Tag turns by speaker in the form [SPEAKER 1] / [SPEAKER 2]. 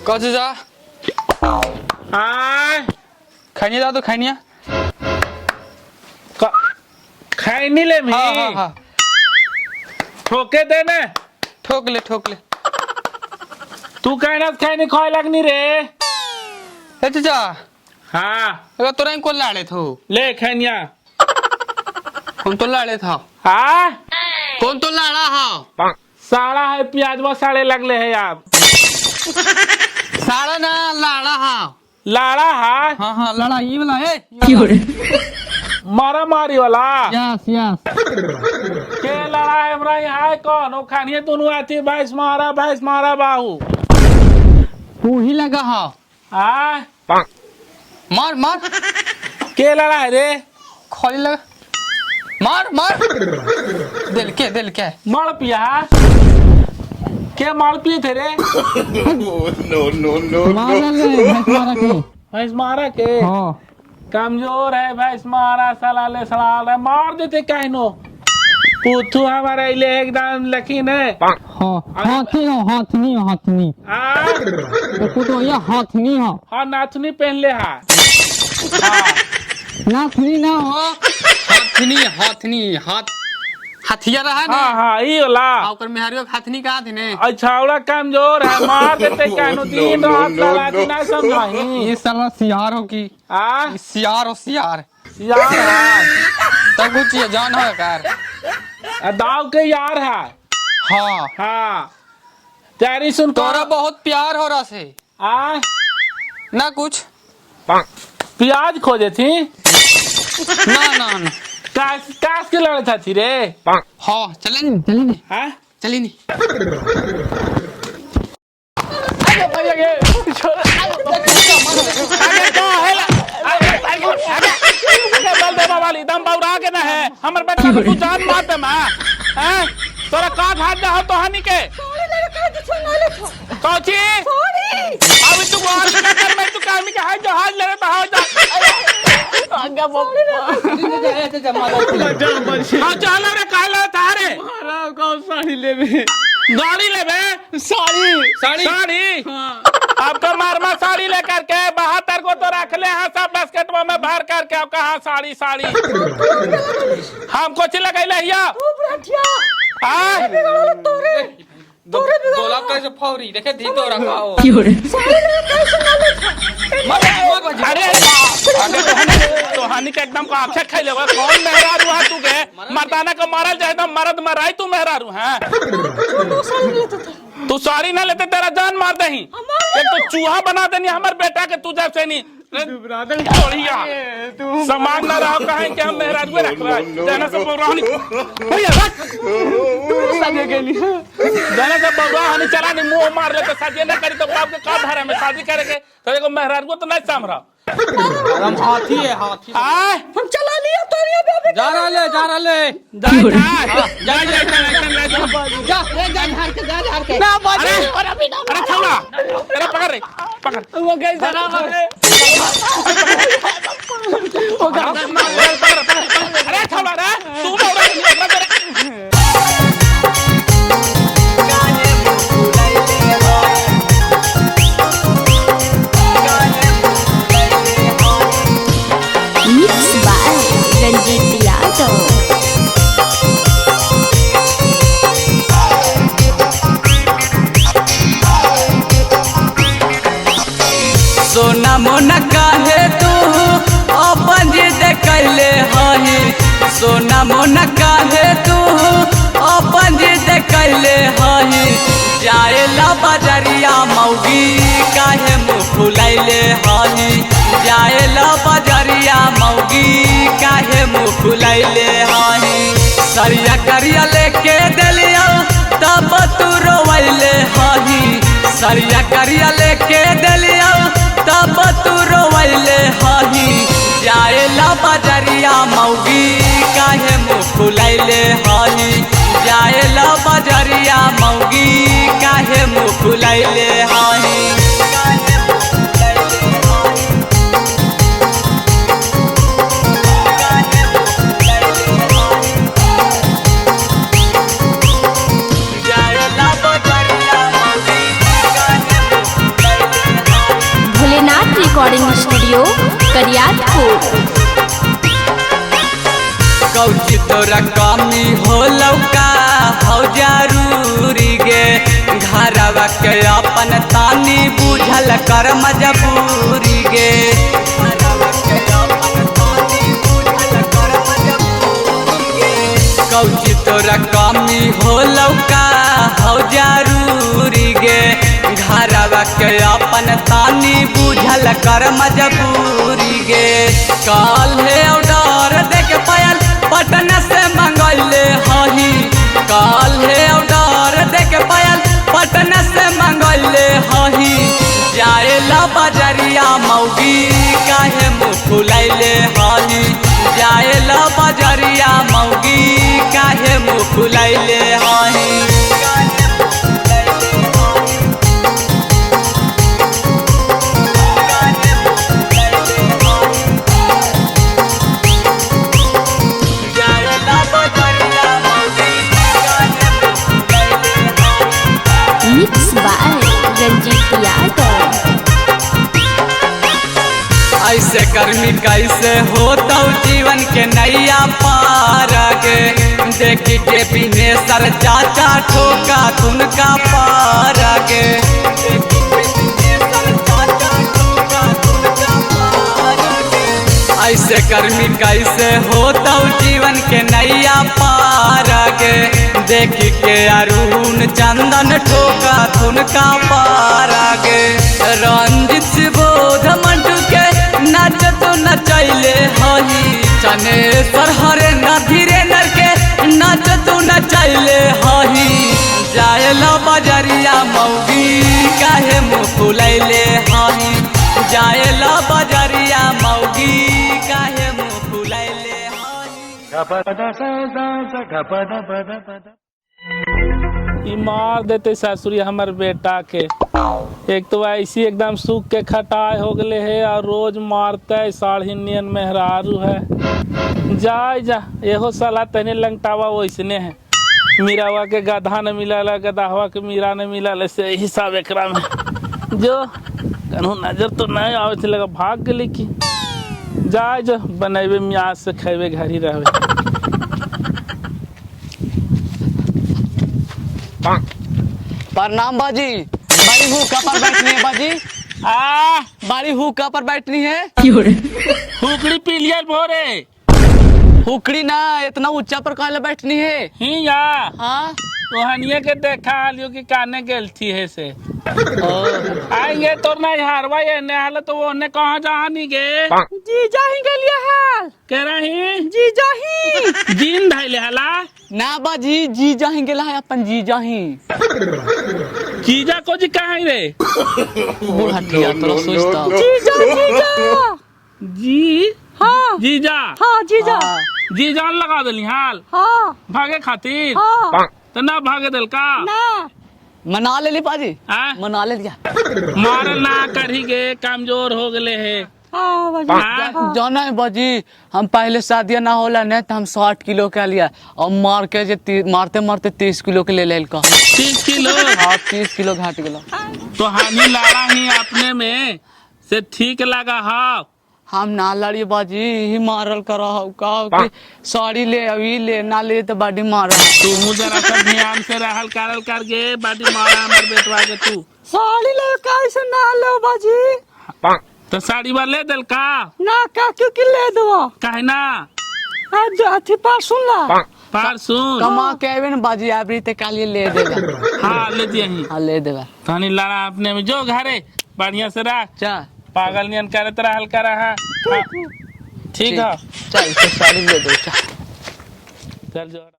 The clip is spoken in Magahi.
[SPEAKER 1] कह जा।
[SPEAKER 2] आय।
[SPEAKER 1] खैनी दा तो खैनिया।
[SPEAKER 2] खैनी ले मी।
[SPEAKER 1] हाँ हाँ हाँ।
[SPEAKER 2] ठोके दे ने।
[SPEAKER 1] ठोक ले ठोक ले।
[SPEAKER 2] तू कहना खैनी खोए लगनी रे।
[SPEAKER 1] ए चाचा।
[SPEAKER 2] हाँ।
[SPEAKER 1] अगर तोरा को लाड़े थो।
[SPEAKER 2] ले खैनिया।
[SPEAKER 1] कौन तो लाड़े था?
[SPEAKER 2] हाँ।
[SPEAKER 1] कौन तो लाड़ा? हाँ
[SPEAKER 2] साड़ा है, प्याजवा साड़े लगले है आप।
[SPEAKER 1] साड़ा ना लाड़ा। हाँ
[SPEAKER 2] लाड़ा है।
[SPEAKER 1] हाँ हाँ लाड़ा ये वाला है।
[SPEAKER 2] मारा मारी वाला।
[SPEAKER 1] Yes yes.
[SPEAKER 2] के लड़ा है हमरा यहाँ कौन? ओ खानिए दोनों आती भैंस मारा भैंस मारा बाहू।
[SPEAKER 1] तू ही लगा। हाँ
[SPEAKER 2] हाँ।
[SPEAKER 1] मार मार।
[SPEAKER 2] के लड़ा है रे?
[SPEAKER 1] खोली लगा, मार मार। दिल के दिल के।
[SPEAKER 2] मार पिया के मार पिए थे रे?
[SPEAKER 3] No no no.
[SPEAKER 1] मार भैंस मारा के।
[SPEAKER 2] भैंस मारा के।
[SPEAKER 1] हाँ
[SPEAKER 2] कमजोर है भैंस मारा साला ले सड़ा रहा, मार देते कहनो पुथू हमारा इले एकदम लकीन है।
[SPEAKER 1] हाँ हाथी हो हाथनी हो हाथनी। तो तो ये हाथनी हो।
[SPEAKER 2] हाँ नाथनी पहन ले। हाँ
[SPEAKER 1] नाथनी ना हो हाथनी हाथनी हाथ हाथिया रहा ना।
[SPEAKER 2] हाँ हाँ ई वाला।
[SPEAKER 1] ओकर मेहरियो हाथनी का थी ने।
[SPEAKER 2] अच्छा वाला कमजोर है मार देते कहनो दिन रात साला ना समझाई।
[SPEAKER 1] ये साला सियार हो की।
[SPEAKER 2] आ
[SPEAKER 1] सियार हो सियार।
[SPEAKER 2] सियार है
[SPEAKER 1] तब कुछ ये जान हो कर
[SPEAKER 2] दाव के यार है।
[SPEAKER 1] हाँ
[SPEAKER 2] हाँ तेरी सुन
[SPEAKER 1] तोरा बहुत प्यार हो रहा से।
[SPEAKER 2] आ
[SPEAKER 1] ना कुछ
[SPEAKER 2] प्याज खोजे थी।
[SPEAKER 1] ना ना ना।
[SPEAKER 2] कास कास के लड़े था थी रे।
[SPEAKER 1] हाँ चले नहीं चले नहीं।
[SPEAKER 2] हाँ
[SPEAKER 1] चले नहीं।
[SPEAKER 2] अरे भैया के छोड़। अरे तो है अरे अरे बल दे वाली दम बौरा के ना है हमर बेटा तू जान मार दे मां। हैं तोरा का घाट दे हो तो हानि के कौची अभी तू और का कर मैं तू काम के हाथ जो हाथ ले तो हाथ जा
[SPEAKER 1] आगा बाप
[SPEAKER 2] हां चल रे काला थारे
[SPEAKER 1] मारा कौन साड़ी लेबे?
[SPEAKER 2] गाड़ी लेबे
[SPEAKER 1] साड़ी साड़ी
[SPEAKER 2] साड़ी। आपका मारमा साड़ी लेकर के 72 को तो रख ले। हाँ सब बास्केट में भर करके अब कहा साड़ी साड़ी हम कुछ लगैले हिया।
[SPEAKER 1] दोला कैसे फौरी देखे धी तो रखाओ।
[SPEAKER 2] अरे तो हानि के एकदम को आक्षेप खाई ले। कौन मेहरारू है तू के मर्दाना को मारल जाए तो मर्द मराई तू मेहरारू है। तू साड़ी ना लेते तेरा जान मार दही। एक तो चूहा बना देनी हमारे बेटा के तू जब से नहीं सामान ना रहो कहें कि हम मेहरारू रख रहा है जाना सब बौराहनी भैया रख
[SPEAKER 1] साजे के लिए
[SPEAKER 2] जाना सब बौराहनी चला नहीं मुंह मार लेते शादी ना करी तो बाप के का धारा में शादी करेंगे तो देखो मेहरारू तो नहीं साम रहा।
[SPEAKER 1] हम हाथी है हाथी।
[SPEAKER 2] आए
[SPEAKER 4] हम चला लिया तो ये अभी
[SPEAKER 1] जा रहा ले जा रहा ले
[SPEAKER 2] जा जा जा जा जा
[SPEAKER 1] जा जा झाड़ के जा झाड़ के ना
[SPEAKER 2] अरे अरे छौड़ा अरे पकड़ रे पकड़
[SPEAKER 1] वो कैसे ना मारे
[SPEAKER 2] वो पकड़ पकड़ अरे छौड़ा रे तू बौरा तेरे।
[SPEAKER 5] Mix by Ranjit Yadav.
[SPEAKER 6] सोना मोना काहे तू अपन जिद कैले हही। सोना मोना काहे तू अपन जिद कैले हही। जाएला बजरिया मौगी काहे मुँह फुलैले हही। जाएला बजरिया मौगी काहे मुँह फुलैले हही। सरिया करिया लेके देलिया तब तू रोवैले हही। सरिया करिया लेके देलिया तब तू रोवैले हही। जाएला बजरिया मौगी काहे मुँह फुलैले हही। जाएला बजरिया मौगी काहे मुँह फुलैले हही। जाएला बजरिया मौगी काहे मुँह फुलैले।
[SPEAKER 5] स्टूडियो करियातपुर।
[SPEAKER 6] कौची तोरा कमी होलौ का हौ जरूरी गे, घरवा के अपन तानी बुझल कर मजबूरी गे, घरवा के अपन तानी बुझल कर मजबूरी गे। कौची तोरा कमी होलौ का हौ जरूरी गे, घरवा के अपन तानी बुझल कर मजबूरी गे। काल्हे ऑर्डर देके पायल पटना से मंगैले हही, काल्हे ऑर्डर देके पायल पटना से मंगैले हही। जाएला बजरिया मौगी काहे मुँह फुलैले हही, जाएला बजरिया मौगी काहे मुँह फुलैले हही। जाएला बजरिया मौगी काहे मुँह फुलैले हही।
[SPEAKER 5] Mix by Ranjeet Yadav.
[SPEAKER 6] ऐसे गर्मी कैसे होतौ जीवन के नैया पार गे, देखी के बिने सर चाचा ठोका तुनका पार गे, देखी के बिने सर चाचा ठोका तुनका पार गे। ऐसे गर्मी कैसे होतौ जीवन के नैया पार गे, देखी के अरुण चंदन ठोका तुनका पार गे। रंजित बोध मंटू के नाच तो नचैले हही, चनेश्वर हरे न धीरे नर के नाच तो नचैले हही। जाएला बजरिया मौगी काहे मुँह फुलैले हही, जाएला बजरिया मौगी काहे मुँह फुलैले हही।
[SPEAKER 2] ई मार देते ससुरी हमर बेटा के। एक तो ऐसी एकदम सूख के खटाई हो गए है और रोज मारते साढ़ी नियन मेहरारू है। जाय जा एहो साला तने लंगटावा वैसने है, मीरावा के गधा न मिलल, गधावा के मीरा न मिलल, से हिसाब एकरा में जो कन्हू नजर तो नहीं आवे थे लगा भाग गेली की। जाय जो बनेबे मियाज से खेबे घर ही रहबे।
[SPEAKER 6] प्रणाम बाजी। बारी हुक्का पर बैठनी है बाजी।
[SPEAKER 2] आ
[SPEAKER 6] बारी हुक्का पर बैठनी है।
[SPEAKER 2] हुकड़ी पी लिया भोरे।
[SPEAKER 6] हुकड़ी ना इतना ऊंचा पर काहे बैठनी है?
[SPEAKER 2] ही या
[SPEAKER 6] हाँ
[SPEAKER 2] तो हनिये के देखा लियो कि काने गेलथी है से आएंगे तो नहीं हारवा ये ने हाल तो वो ने कहाँ जहाँ गे
[SPEAKER 4] जीजा ही गेलिए हाल।
[SPEAKER 2] कह रही
[SPEAKER 4] जीजा ही
[SPEAKER 2] जीन धैले हला
[SPEAKER 6] ना बाजी, जीजा ही गेला है अपन जीजा ही।
[SPEAKER 2] जीजा को जी कहाँ रे?
[SPEAKER 6] बूढ़ा टिया तोरा सोचता।
[SPEAKER 4] जीजा जीजा
[SPEAKER 2] जी
[SPEAKER 4] हाँ
[SPEAKER 2] जीजा
[SPEAKER 4] हाँ जीजा
[SPEAKER 2] जीजान लगा देली हाल
[SPEAKER 4] हाँ
[SPEAKER 2] भागे खातिर।
[SPEAKER 4] हाँ
[SPEAKER 2] तो ना भागे दिल का
[SPEAKER 4] ना
[SPEAKER 6] मना ले ली बाजी, मना ले लिया।
[SPEAKER 2] मारल ना करही गे कमजोर हो गए है।
[SPEAKER 4] हाँ बाजी।
[SPEAKER 2] हाँ?
[SPEAKER 6] जाना है बाजी, हम पहले शादियाँ ना होला नहीं तो हम 60 किलो के लिया और मार के जे मारते मारते 30 किलो के ले लेल का।
[SPEAKER 2] 30 किलो?
[SPEAKER 6] हाँ 30 किलो घाट गेला।
[SPEAKER 2] तो हानि लाड़ा ही अपने में से ठीक लगा। हाँ
[SPEAKER 6] हम ना लड़ी बाजी, ही मारल करा हो का कि साड़ी ले अभी ले ना ले तो बाडी मारा।
[SPEAKER 2] तू जरा सा ध्यान से रहल करल कर गे बाडी मारा हमर बेटवा के। तू
[SPEAKER 4] साड़ी ले कैसे ना लो बाजी?
[SPEAKER 2] तो साड़ी वाले ले दिल का
[SPEAKER 4] ना का क्यों ले दो
[SPEAKER 2] काहे ना
[SPEAKER 4] आज अथी पर सुन ला
[SPEAKER 2] परसों
[SPEAKER 6] कमा के आवे ना बाजी आबरी ते काली ले देगा।
[SPEAKER 2] हाँ ले दिए ही।
[SPEAKER 6] हाँ ले देगा।
[SPEAKER 2] तनी लड़ा अपने में जो घरे बढ़िया से रख।
[SPEAKER 6] चल
[SPEAKER 2] पागल नियन करत रहल कर। हाँ ठीक है
[SPEAKER 6] चल तो साड़ी ले दो।
[SPEAKER 2] चल जो।